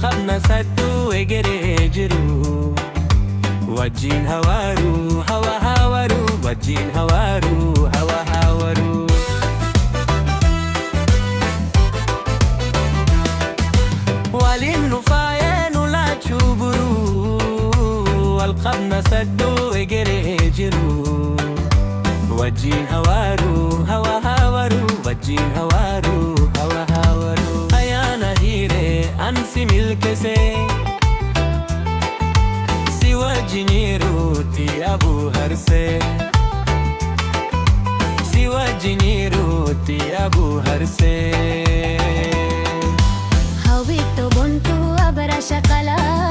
Qabna sadduu egeree jiru. Wajjin hawaaru hawa hawaru, wajjin hawaaru hawa hawaru. Waliin nu faayee nu laachuu buruu. Wal qabna sadduu egeree jiru. Wajjin hawaaru hawa hawaru, wajjin hawaaru hawa hawaru. Ayyaana hiiree ansi milkeessee. Si wajjiniiruuti abuu harsee. Si wajjiniiruuti abuu harsee. Hawwitu bontuu abara shaqalaa.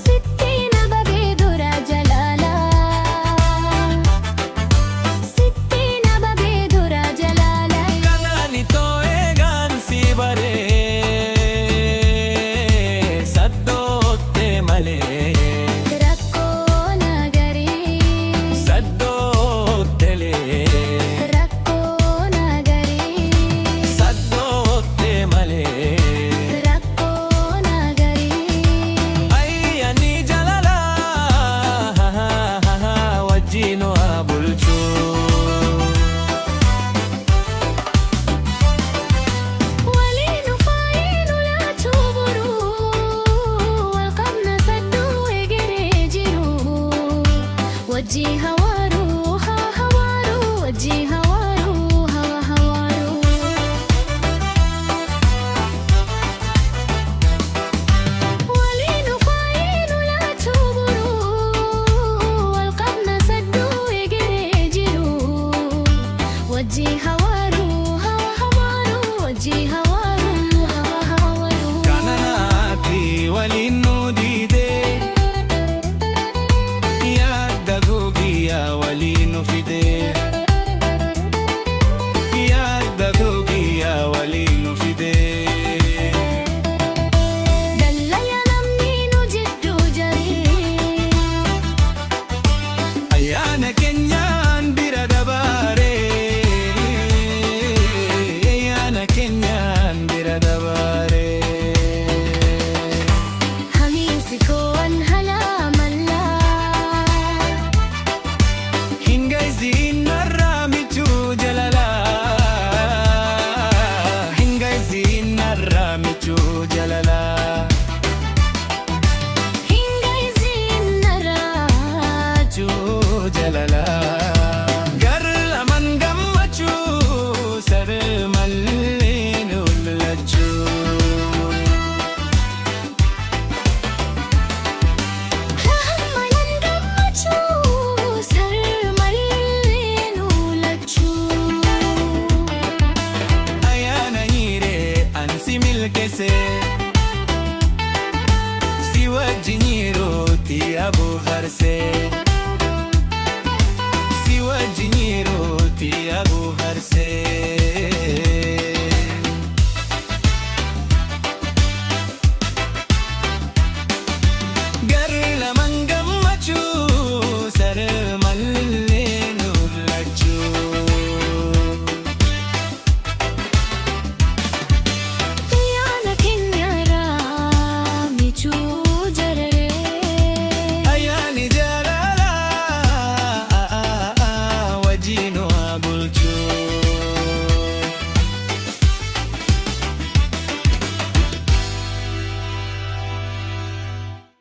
Sittiin ababee dura jalaalaa. Sittiin ababee dura jalaalaa. Kanaani too'ee gaansi baree saddootte malee. Rakkoo nagarii. Saddoottelee. Rakkoo nagarii. Saddootte malee. Rakkoo nagarii. Ayyaanni jaalalaa wajjin waa bulchuu. Waliin faayee nu laachuu boruu. Wal qabna sadduu egeree jiru. Wajjin hawaaruu haa hawaaruu, wajjin hawaaruu hawa hawaaruu. Waliin faayee nu laachuu boruu. Wal qabna sadduu egeree jiru. Wajjin hawaaruu hawa hawaaruu, wajjin hawaaruu hawa hawaaruu. Kananaati waliin nu diidee, yaadda gugiyyaa waliin nu fidee, yaadda gugiyyaa waliin nu fidee. Dallaya namni nu jidduu jaree. Ayyaana keenyaan bira dabaaree, ayyaana keenyaan bira dabaaree. Hamiinsi koowwan halaa mallaa. Hingaisiin narraa michuu jalalaa, hingaisiin narraa michuu jalalaa. Hingaisiin narraa. Michuu jalalaa. Gar lamaan gammachuu saree mallee lolachuu. Rahmanan gammachuu sarmallee lolachuu. Ayyaana hiiree ansi milkeessee, si wajjin yerootti aboo harsee.